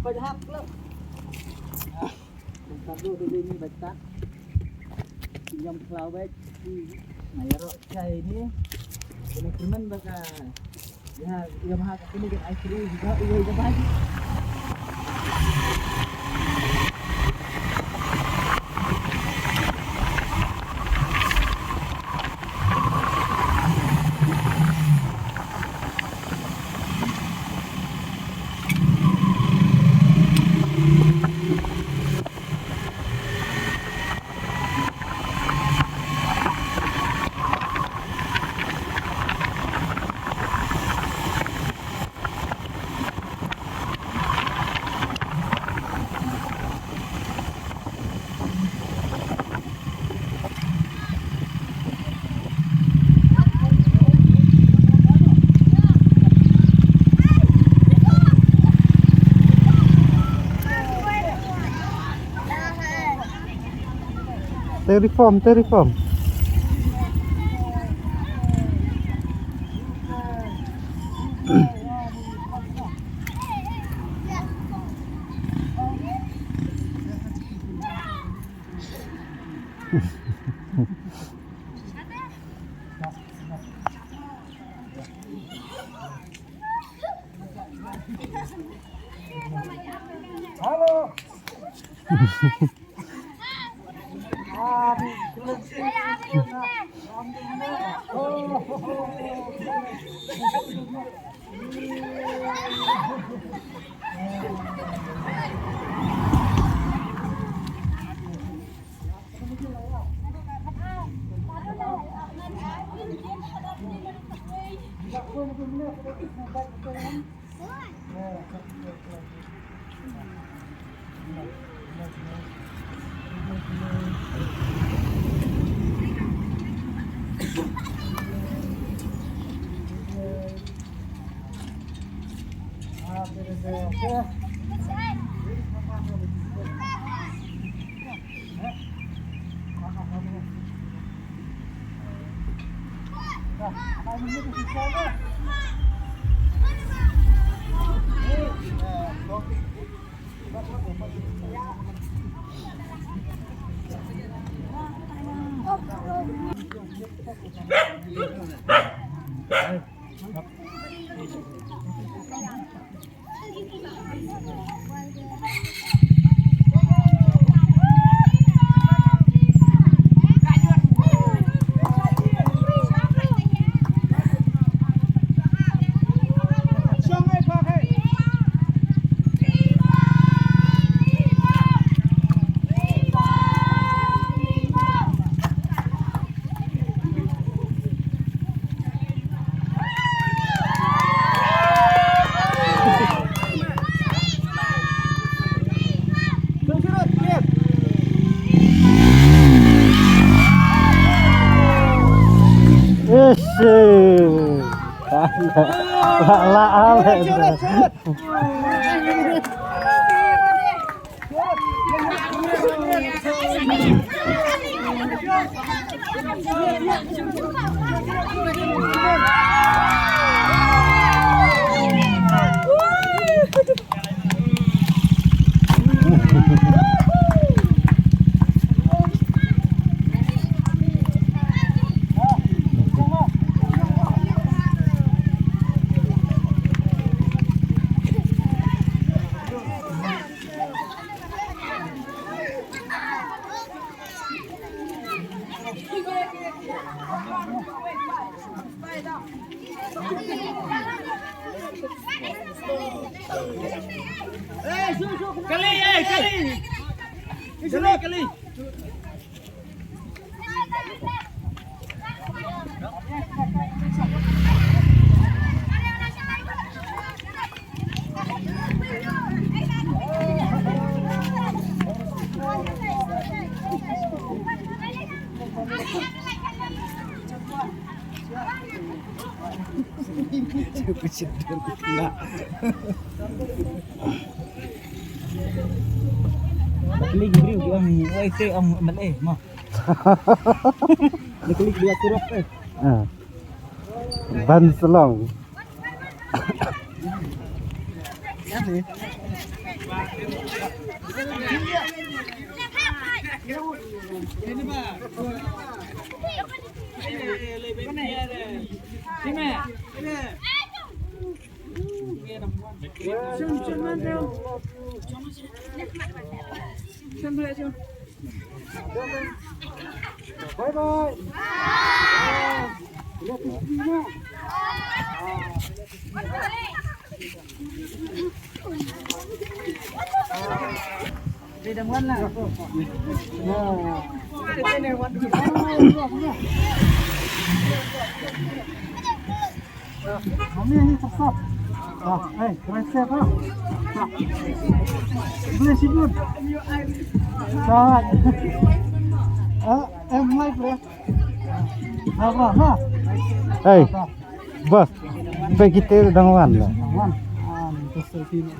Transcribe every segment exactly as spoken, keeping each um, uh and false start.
Peit hap klep. Tang du dei ni bad tak. Ïam khlaw bad. Nga ïaroh shai ni. Kena kyrmen ba ka. Ya, ïa ma ha ka kini ka ai kri juga, iya, iya, bad. Te reform, te reform. Hello. Ish. La, la, la. Kali, eh, kali. Kali, kali. Klik briew ong, oi, te ong M L A mo. Klik dia kurap eh. Ah. Ban Selong. Bye bye. Mami, ini sesat. Ah, eh, kresek, ah. Boleh sibuk. Sat. Ah, em live ya. Apa, ha? Hey, bos, pe kita dang wan lah. Wan. Ah, terus sini.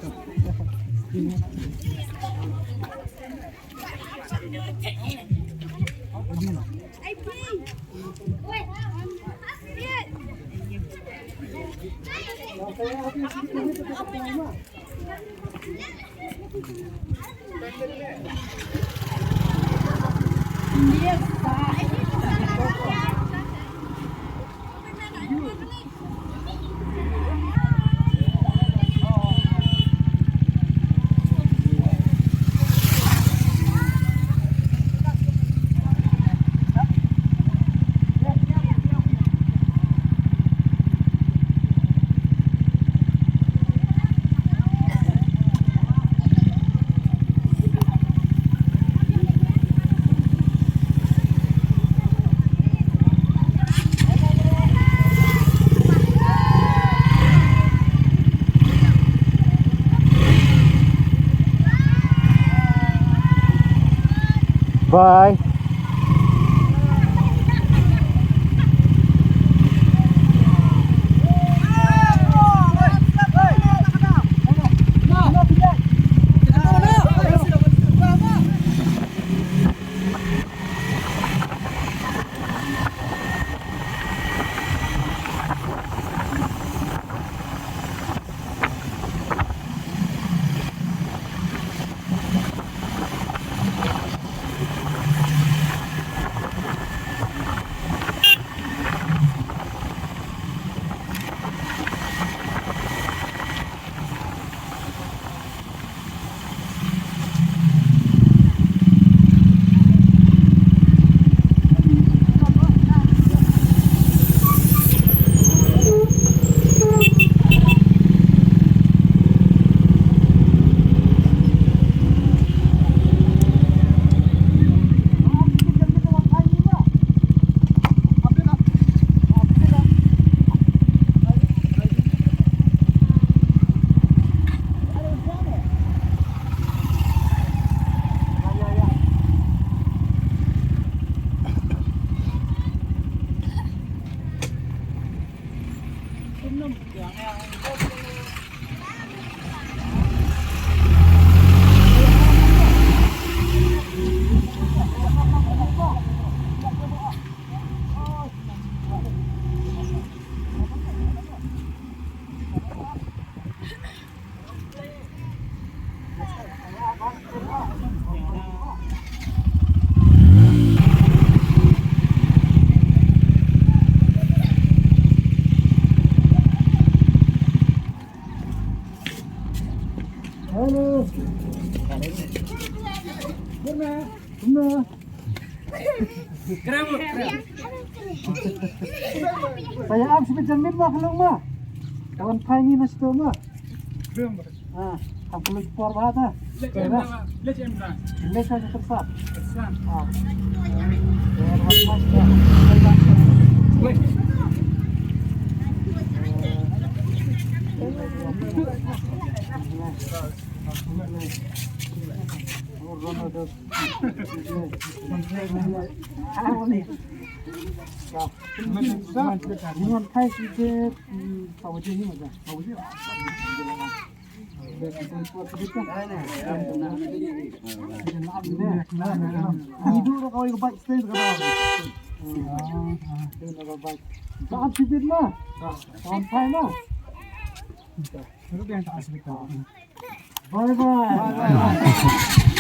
Bye. Hello. Kumno? Kumno? Saya am sibit jan mit ma khlong ma. Kawan kai ni na sto ma. Ah, kam khlong por ba ta. Lech em da, lech em da. Lech em da tersat. Tersat. Ah. Lech. Bye bye.